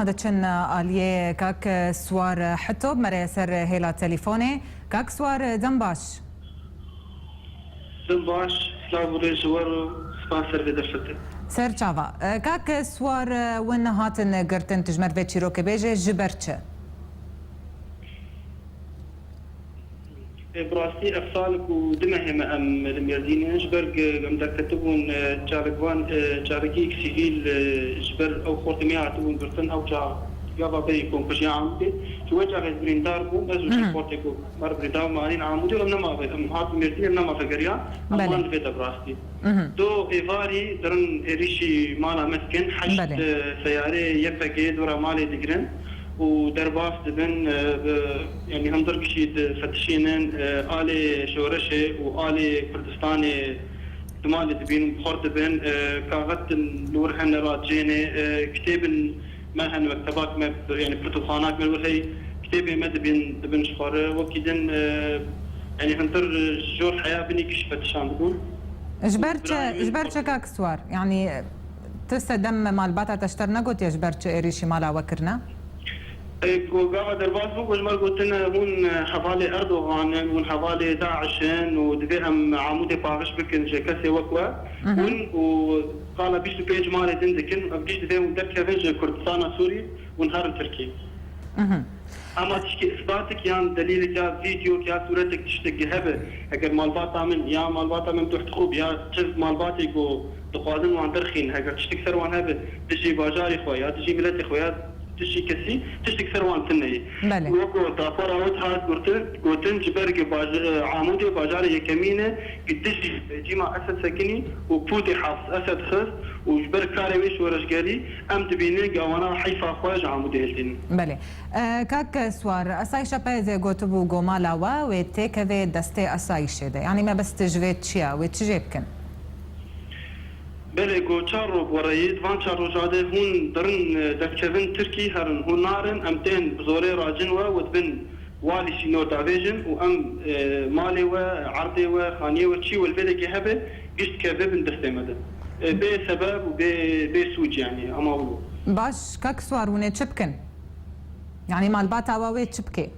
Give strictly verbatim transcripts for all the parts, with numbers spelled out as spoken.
Diçin aliyê kak Swar Hito, bi me re ser hêla telîfonê. Kak Swar, dem baş. Dem baş, silav û rêz ji we re, spas ser vê derfetê. Ser çava. Kak Swar, win hatin girtin, tu ji me re vê çîrokê bêje, ji ber çi? E, bi rastî ev sal ku du mehê me em li Mêrdîn in, ji ber ku em derketibûn, e, çalakvan, e, çalakiyek sivîl, e, ji ber ew xortê me hatibûn girtin, ew çax gava berî komkujiya Amûdê. Ji wê çaxê ez birîndar bûm, ez û çend xortê ku me re birîndar bûn, me anîn Amûdê û em nema ve, em hatin Mêrdîn, em nema vegeriyan, em man li vê de bi rastî. Do êvarî dirin êrîşî mala me dikin, heşt, Belê. e, seyarê Y P G dora malê digirin û derbas dibin, e, bi, yanî hundir kişî difetişînin, e, alê şoreşê û alê Kurdistanê di malê dibîn û bi xort dibin, e, kaxet li wir hene radicênê, e, kitêbin me hene, mektebak me, yanî pirtûkxanak me li wir hey, kitêbê me dibîn, dibin ji xwe re, wekî din, e, yanî hundir jor heya binî kişî fetişan dibûn. Ji û ber çi, birayê min ji ber çi kak Swar? Yanî, tu sedem malbata te ji te re negotiye ji ber çi êrîşî mala we kirine? E, ku gava derbas bû, ku ji me re gotine, hûn, e, hevalê Erdogan in, hûn hevalê DAIŞ in û divê em Amûdê paqij bikin ji kesê wek we. Mhm. Hûn û qala bîst û pênc malê din dikin, ev giş divê hûn derkevin ji Kurdistana Sûrî, hûn herin Tirkî. Mhm. Ama tişkî isbatik yan delîlek ya vîdeok ya sûretek tiştek hebe, eger malbata min ya malbata min duh dixûb ya çi malbatê ku dixwazin wan derxîn, eger tiştek ser wan hebe, dijî bajarê xwe ya dijî miletê xwe ya dijî kesî, tiştek ser wan tune ye. Belê. Wek ku rapora wê hat gotin, gotin ji ber ku baj-, e, Amûdê bajarê yekemîn e, ku dijî rejîma Esed sekinî û pûtê Hafiz Esed xist û ji ber karê wê şoreşgerî em dibînin ku wana heyfa xwe ji Amûdê hiltînin. Belê. E, kak Swar, esayîşa P Y D'ê gotibû ku mala we wê têkeve destê esayîşê de. Yanî mebest ji vê çi ye? Wê çi jê bikin? Belê, ku çar roj bi we re yê, di van çar roja de hûn dirin, e, derkevin Tirkî, herin, hûn narin, em tên bi zorê racin we, we dibin walî sînor davêjin û em, e, malê we, erdê we, xaniyê we, çi we li vê dekê hebe, giş dikeve bin destê me de. E, bê sebeb û bê, bê sûc, yanî, ama wilo. Baş, kak Swar, hûn ê çi bikin? Yanî malbata we wê çi bike?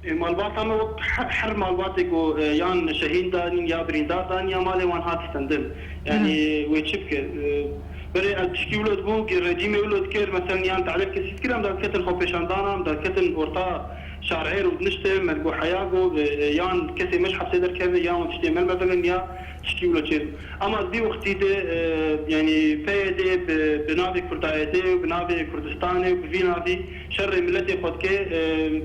E, malbata me wek he-, her malbatê ku, e, yan şehîd danîn, ya birîndar danîn, ya malê wan hat stendin. Yanî wê çi bike? E, berê ez tişkî wilo dibû, ku rejîmê wilo dikir, meselen, yan talep kesî dikir, em da diketin xwepêşandana, em da diketin orta şarê û diniştin, me digot heya ku, e, e, yan kesê me ji hepsê derkeve, yan tiştê me li me bibin, ya tişkî wilo çêbû. Ama di wextî de, e, yanî P Y D bi, bi navê Kurdayetê û bi navê Kurdistanê û bi vî navî şerê miletê xwe dike, e,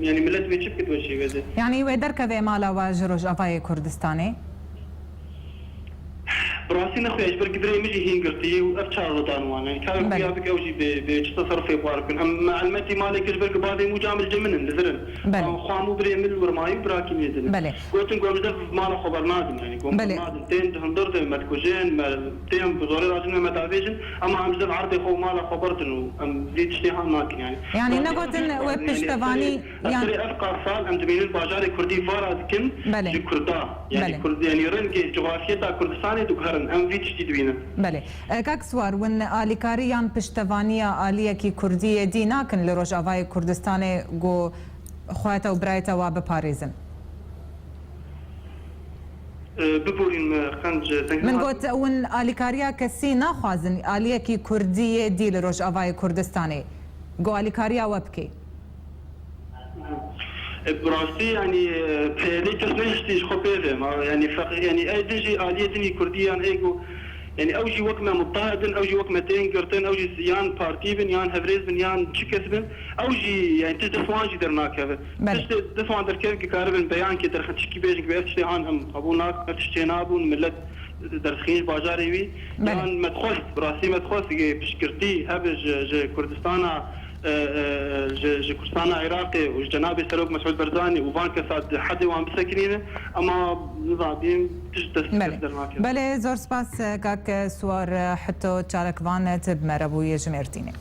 yanî milet wê çi bike di wê şêwê de? Yanî wê derkeve mala we ji Rojavayê Kurdistanê? Bi rastî nexwe ji ber ku birê min jî hîn girtî û ev çar rodan wan. Yanî karê xwe Belê. ya bike ew jî bi, bi çi teserufê bi wan bikin. Em me elmetî malê kir ji ber ku bavê min û camil cê min in, li vir in. Belê. Em xwe hemû birê min li wir mayî û birakî min din. Belê. Gotin ku em ji dev mala xwe bernadin, yanî ku em Belê. bernadin. Tên di hundir de me dikujin, me tên bi zorê racin me, me davêjin, ama em ji dev erdê xwe û mala xwe berdin û em vî tiştê han nakin, yanî. Yanî Yanî negotin em wê yanî piştevanî serê, yan serê ev qasal em dibînin bajarê Kurdî vara dikin Belê. ji Kurda. Yanî Belê. Kurd, yanî rengê cografiyeta Kurdistanê diguherin. Em vî tiştî dibînin. Belê. E, kak Swar, win alîkarî yan piştevaniya aliyekî Kurdî yê dî nakin li Rojavayê Kurdistanê ku xwete û birayê te wa biparêzin? E, biborîn me qenc deng Min nehat. got, win alîkariya kesî naxwazin, aliyekî Kurdî yê dî li Rojavayê Kurdistanê ku alîkariya we bike? E, bi rastî, yanî, e, P Y D kes nehiştî ji xwe pê ve. Ma, yanî, feq-, yanî, ê din jî aliyê din î Kurdî yan ê ku, yanî, ew jî wek me mutahid in, ew jî wek me tên girtin, ew jî yan partî bin, yan hevrêz bin, yan çi kes bin, ew jî, yanî, tişt dest wan jî dernakeve. Belê. Tişt dest wan derkeve ki karibin beyankê derxin tişkî bêjin ki ev tiştê han em qebûl nakin, ev tiştê nabûn, millet derdixîn ji bajarê wî. Belê. Yan me dixwest, bi rastî me dixwest, yê piştgirtî hebe ji, ji Kurdistana, e, e, ji, ji Kurdistana Iraqê û ji cenabê Serok Mesûd Barzanî û van kesa di hedê wan bisekinîne, ema nizanîm tişt dest Belê. dernakeve. Belê, zor spas, kak Swar Hito, çalakvan tu bi me re bûye ji Mêrdînê.